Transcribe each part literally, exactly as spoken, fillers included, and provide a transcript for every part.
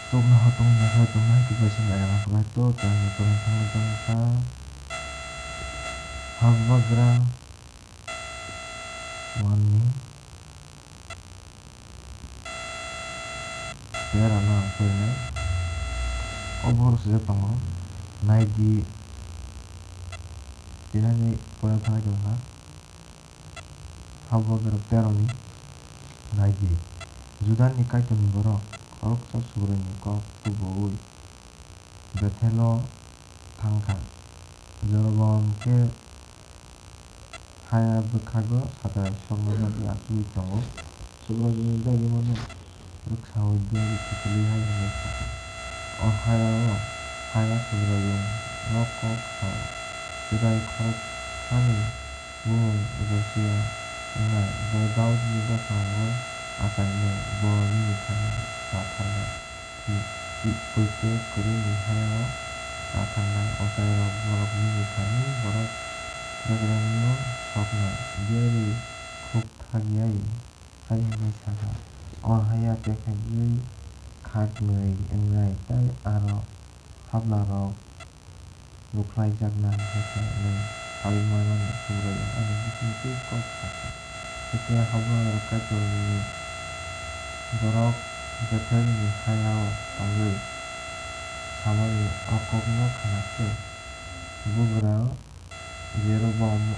Tokna hotong naikha tongmai khe baisa nairang kwlai to, tei ani kwrwng thangwi tongkha. Habugra one ni tera no ang porinai. O bohrok swijak tongo, nai di, tini ani poina thangwi tongkha. Habugra tero ni nai di, Judani Kaitorni borok khoroksa Subraiyungni kok tubu-ui Bethelo thang kha. Jeroboam khe haya bwkhago satai sokna bagwi achugwi tongo. Subraiyungni dagimano rwksaui Debid kiphilwi hai hwnwi sa kha, O haya-o haya Subraiyungno kok sa-o, chwrai khoroksani bumung Josia wngnai, bo Daudni bosongo achainai, bo nini thani chatharnai. Ki-, ki-, poito kwrwini haya-o chatharnai ochairok, borok nini thani borok bekrengno soknai. Diyari khuk thak yai hai hwnwi sa kha, O haya tekhaiwi khaknwi wngnai, tei aro haplarok buklaijaknai, hakhe nwng saui manani Subraiyung ani bisingtwi kok sa kha. Hakhe habugra Kaitorni borok Bethelni haya-o tongwi samani o kokno khna khe, bugra Jeroboam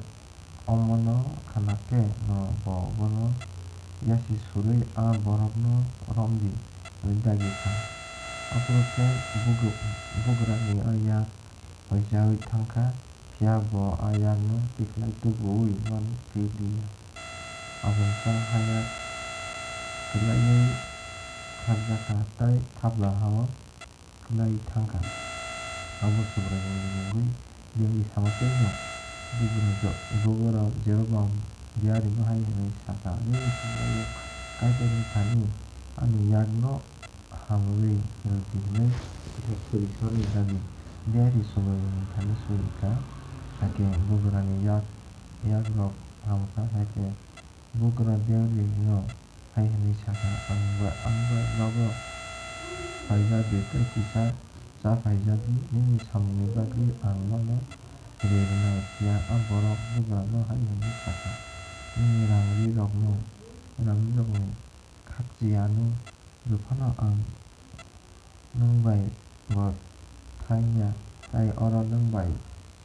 omono khna khe no bo bono yasi surwi a borokno rom di hwnwi dagi kha. Aphuru khe bug-, bugrani a yak hoichaui thang kha, phiya bo a yakno tikhlai tubu-ui man phi li ya. Aboni chwng haya kwlaiwi khakjak kha tei thapla ha-o kwlai thang kha. Abo Subraiyungni mungwi Diyari sama tei no. Bugra Jo-, bugra Jeroboam Diyarino hai hwnwi sa kha, Nini Subraiyung Kaitorni thani ani yakno hamrwi rw di hwnwi, hakhe Isorni dabi Diyari Subraiyungni thani suri kha, hakhe bugrani yak, yakrok ham kha, hakhe bugra Diyarino hai hwnwi sa kha, Ang bai, ang bai nogo phaija di tei kisa cha phaija di, nini samungni bagwi ang nono ri rwnai. Phiya a borok bugrano hai hwnwi sa kha, Nini rangrirokno, rangrirokni khakchi anw rw phano ang nwng bai bo thang ya, tei oro nwng bai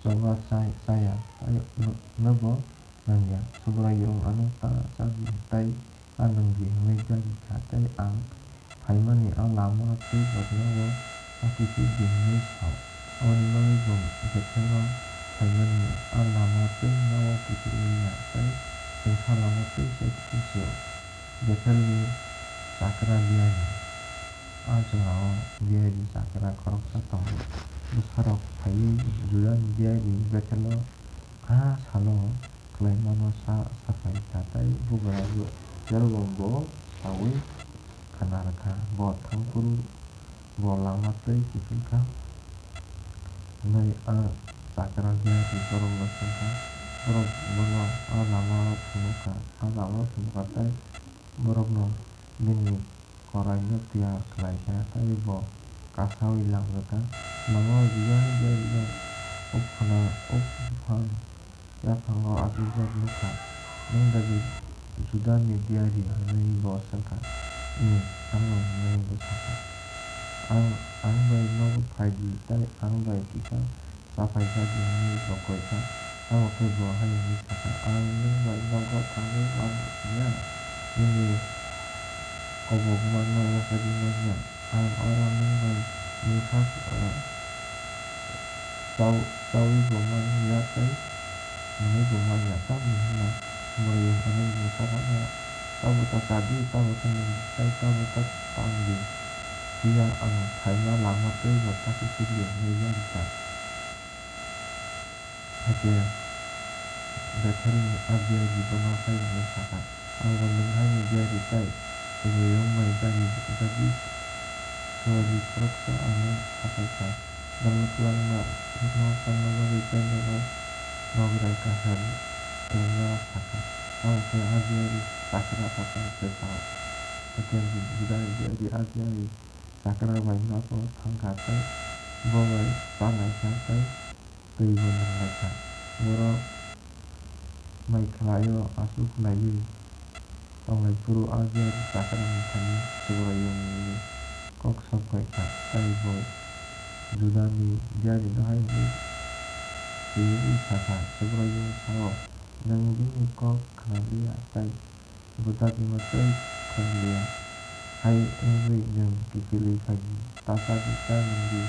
choba cha-, cha ya, tei nw-, nwbo nang ya. Subraiyung ano ta cha di tei ta nwng di hwnwi dagi kha, tei ang phaimani a lama twi bo nogo o kiphil di hwnwi sa-o. Aboni bagwi bo Bethelo phaimani a lama twi nogo kiphil ya, tei chwngsa lama twi se kiphil si-o. Bethelni chakra Diyari. A jorao Diyari chakra khoroksa tongo. Bwsarok phaiwi Judani Diyari Bethelo a salo khlaimano sa saphai kha, tei bugra Jeroboambo saui khna rw kha. Bo thang phuru bo lama twi kiphil kha hwnwi a chakra Diyari borokno swng kha. Borok bono a lamao phunuk kha, a lamao phunuk kha tei borokno bini koraino tiyar khlai kha, tei bo kasaui lam rw kha. Lamao Judani Diyarino uk phano, uk buphang yaphango achukjak nuk kha. Nwng dagi Judani Diyari? Hwnwi bo swng kha. Ih, amo, hwnwi bo sa kha. Ang, ang bai nogo phai di tei ang bai kisa cha phai ja di, hwnwi bo koi kha. Tamo khe bo hai hwnwi sa kha, Ang nwng bai nogo thangwi man ya, nini kobokmano yapharwi man ya. Ang oro nwng bai mungsa, eh, chao-, chaui bo man ya tei nungwi bo man ya, tamni hwnba Subraiyung ano mungsa phano, Tabuk ta cha di, tabuk ta nung di tei tabuk ta tang di, phiya ang phaima lama tei bo ta kiphil di hwnwi yari ta. Hakhe Bethelni a Diyari bono hai hwnwi sa kha, Ang bo nwng haini Diyari tei Subraiyung bai dagi dagi suari khoroksa ano sa phai kha, Dal kwlangma no tangna bagwi tei nogo nograi kaham rwna sa kha. Tamo khe a Diyari chakra phatar se sa-o. Hakhe Judani Diyari a Diyari chakra bai nogo thangkha tei bo bai chalaikha tei twibo nunglaikha. Borok mai khlaio, aswk khlaiwi tonglaiphuru a diyari chakrani thani Subraiyungni kok sok phaikha, tei bo Judani diyarino hai hwnwi twiwi sakha, Subraiyung sao, nwng bini kok khna liya tei bo dagima tei khlai liya, hai wngwi nwng kiphilwi phaidi. Tasa di, ta nwng di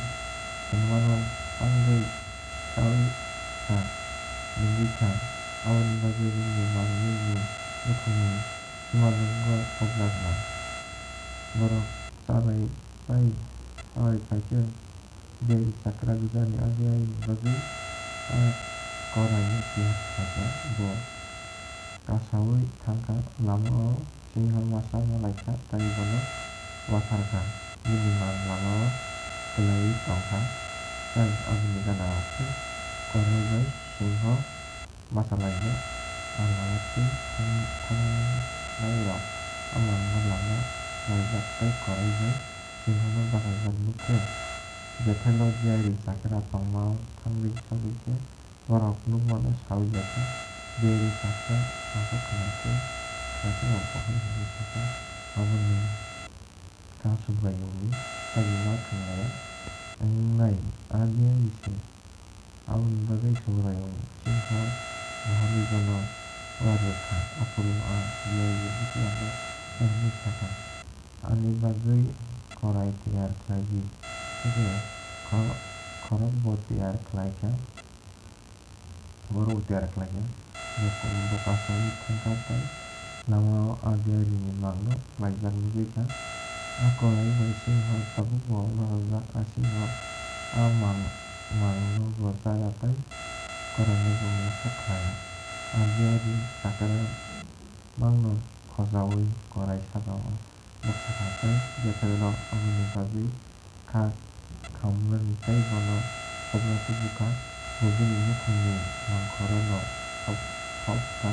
hwnmano tangwi saui kha, nwngwi kha, aboni bagwi nini mang nini nukhungni simalwngo pokjak na. Borok chalai pai, chalai phai khe, Beri chakra Judani a diyarini bagwi a koraino tiyar khlaikha. Bo kasaui thangkha, lama-o singho masa malaikha tei bono watharkha, bini mang lama-o kwlaiwi tongkha, tei aboni gana-o khe korai bai singho masa lainai. A lama twi thang-, thangnairok a mangno lama laijak tei korai bai singhono bachaijak nukhe. Bethelo diyairi chakra tongma-o thangwi sogwi khe borok nukmano saui ya khe, diyairi chakra abo khna khe, chakra bo hai hwnwi sakha, Abo nwng kha Subraiyungni dagima khanglai wngnai a diyairi se. Aboni bagwi Subraiyung singho buharwi bono uar rw kha, aphuru a diyairi bwskango hai hwnwi sakha, Ani bagwi korai tiyar khlai di, hakhe khorokbo tiyar khlai kha. Borok tiyar khlai kha. Bo, bo kasaui thang kha tei lama-o a diyarini mangno laijak nugwi kha. A korai bai singho tabukbo wachajak, a singho a mang, mangno bo cha ya tei korainobo mungsa khlai ya. A diyari chakra mangno khojaui korai saka-o bwkha kha tei Bethelo aboni bagwi kha khamnani tei bono phobna tubu kha. Bo bini nukhungni mangkhorono phob-, phobkha.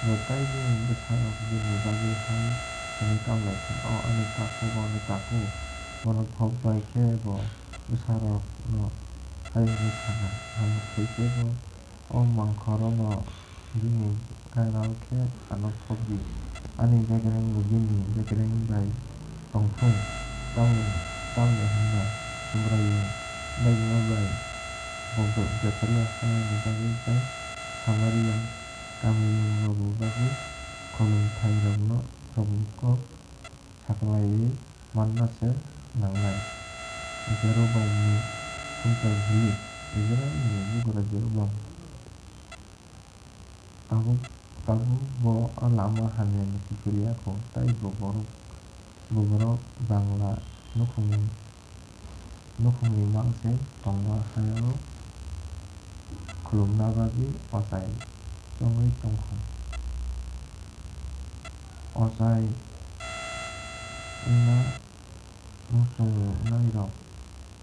Bo tei bini bwsarok bini bagwi hai hwnwi kam lai kha, O ani takhuk, o ani takhuk! Bono phob bai khe bo bwsarokno hai hwnwi sa kha, Hamya khlai khe bo o mangkhorono bini gana-o khe ano phob di, ani bekrengbo bini bekreng bai tong thung. Tamni, tamni hwnba Subraiyung dagima bai bo Bethelo hamyani bagwi tei Samaria kamiyungrokni bagwi khulumthairokno chobwi kok saklaiwi manna se nangnai. Jeroboamni sumsok hili Israilni bugra Jeroboam. Tabuk, tabuk bo a lama hamyani kiphil ya kho, tei bo borok, bo borok bangla nukhungni, nukhungni mang se tongma hai-o khulumna bagwi ochai chongwi tong kho. Ochai wngna muchungnairok,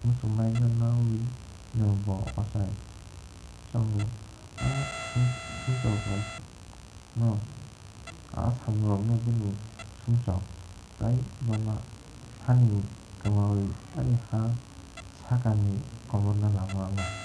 muchungnairok naui no bo ochai chongo. A sum-, sumsokrokno, a samrokno bini sumsok, tei bono hani kwmaui tei ha sakani komorna lama-o